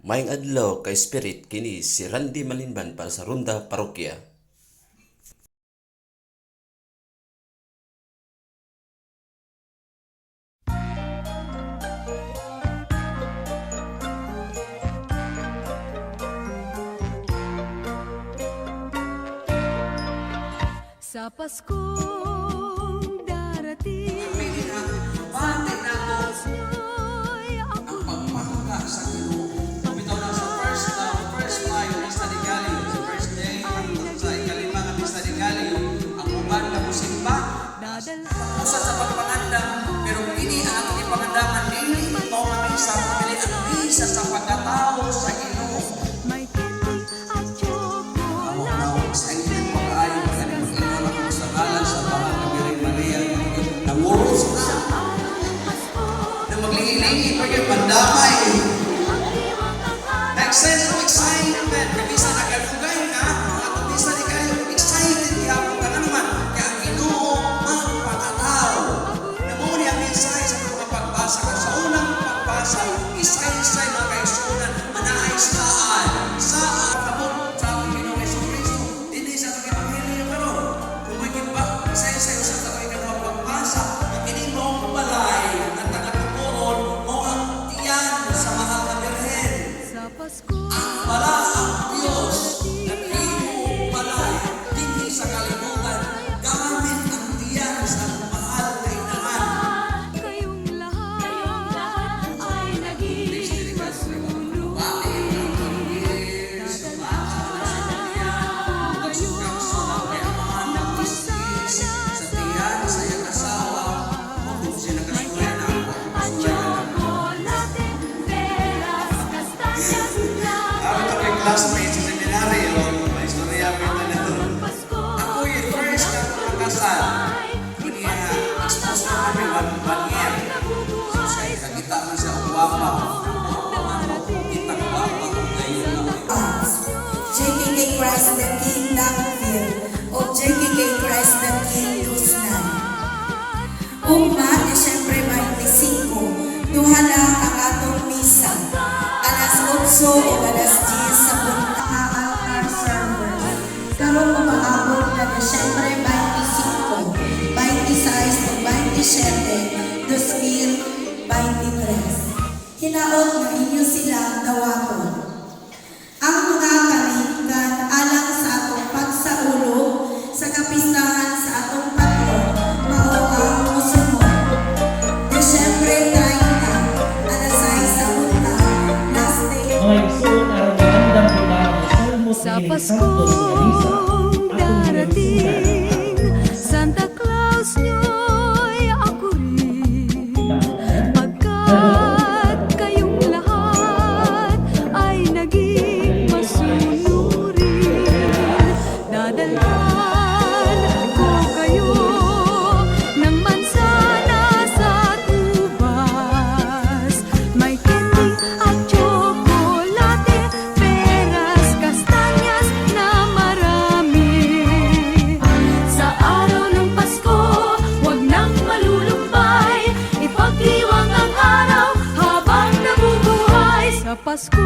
Maayong adlaw, ka-spirit, kini si Randy Malinban para sa Ronda Parokya. Sa Paskong darating, Pati na Claus nyo'y ako ang pagpangka sa Ginoo. Bitaw na sa first night, Misa de Gallo, sa first day, sa ikalima nga Misa de Gallo, ang uban nga musimba, Dadalhan usa sa pagpangandam, pero kini ang atong ipangandaman, dili mao nga misa, dili ang misa sa pagkatao sa Ginoo. May candy at Amo na tsokolate. excited pa kaayo kani mag-ingon ako sa ngalan sa Mahal na Birheng Maria, nanguros na. Araw ng Pasko, Na maglingi-lingi pa kay pandamay. ang diwang ang araw. Like sense of excitement, kay bisan nagalugay na, ang atong Misa de Gallo, excited gihapon ka nga naman, kay ang Ginoo magpakatao. Na mao ni ang mensahe sa atong mga pagbasa. Kaya sa unang pagbasa, isaysay, mga kaigsuonan, manaay saan? Saan kamot sa atong Ginoong Hesukristo? Dinhi sa atong Ebanghelyo karon. Kung may giba, isaysay sa atong ikaduhang pagbasa, ang kining maong balay nga tagatukoron, mao ang tiyan sa Mahal na Birhen. Sa Pasko, Ang balaang Diyos naghimo balay dinhi sa kalibutan gamit ang tiyan sa mahal na inahan. Kayong lahat ay naging masunurin. Dadalhan ko kayo ng Sa tiyan sa iyang asawa, kung siya nakastorya na ako, at tsokolate, peras, kastanyas na Ako ito kay classmate sa seminaryo, may istorya ko ito nito. ng Pasko. Ako yung first na makasal. Kunya, expose na kami one year. Nabubuhay Kaya kakita man siya og gwapa. Kita gwapa ko ngayon. JKK Christ the King Lakeville o JKK Christ the King Lusnan. Ugma, Disyembre 25, duha lang ang atong misa. Alas 8 o alas 10 sa punta altar server. Karong umaabot na Disyembre 25, 26 o 27, 2023. Hinaot nga inyo silang dawaton. Ang mga kalingkan alang sa atong pagsaulog sa kapistahan sa atong patron mao ang mosunod. Desyembre 30, alas 6 sa buntag, last day. Mga igsoon, aron maandam kita mosalmot Sa niining Santos nga misa, Paskong atong hinumduman darating, Santa Claus nyo'y ako rin. Pagkat kayong lahat ay naging masunurin, dadalhan ko kayo ng mansanas at ubas. May candy at tsokolate, peras, kastanyas na marami. Sa araw ng Pasko, wag nang malulumbay. Ipagdiwang ang araw habang nabubuhay. Sa Pasko.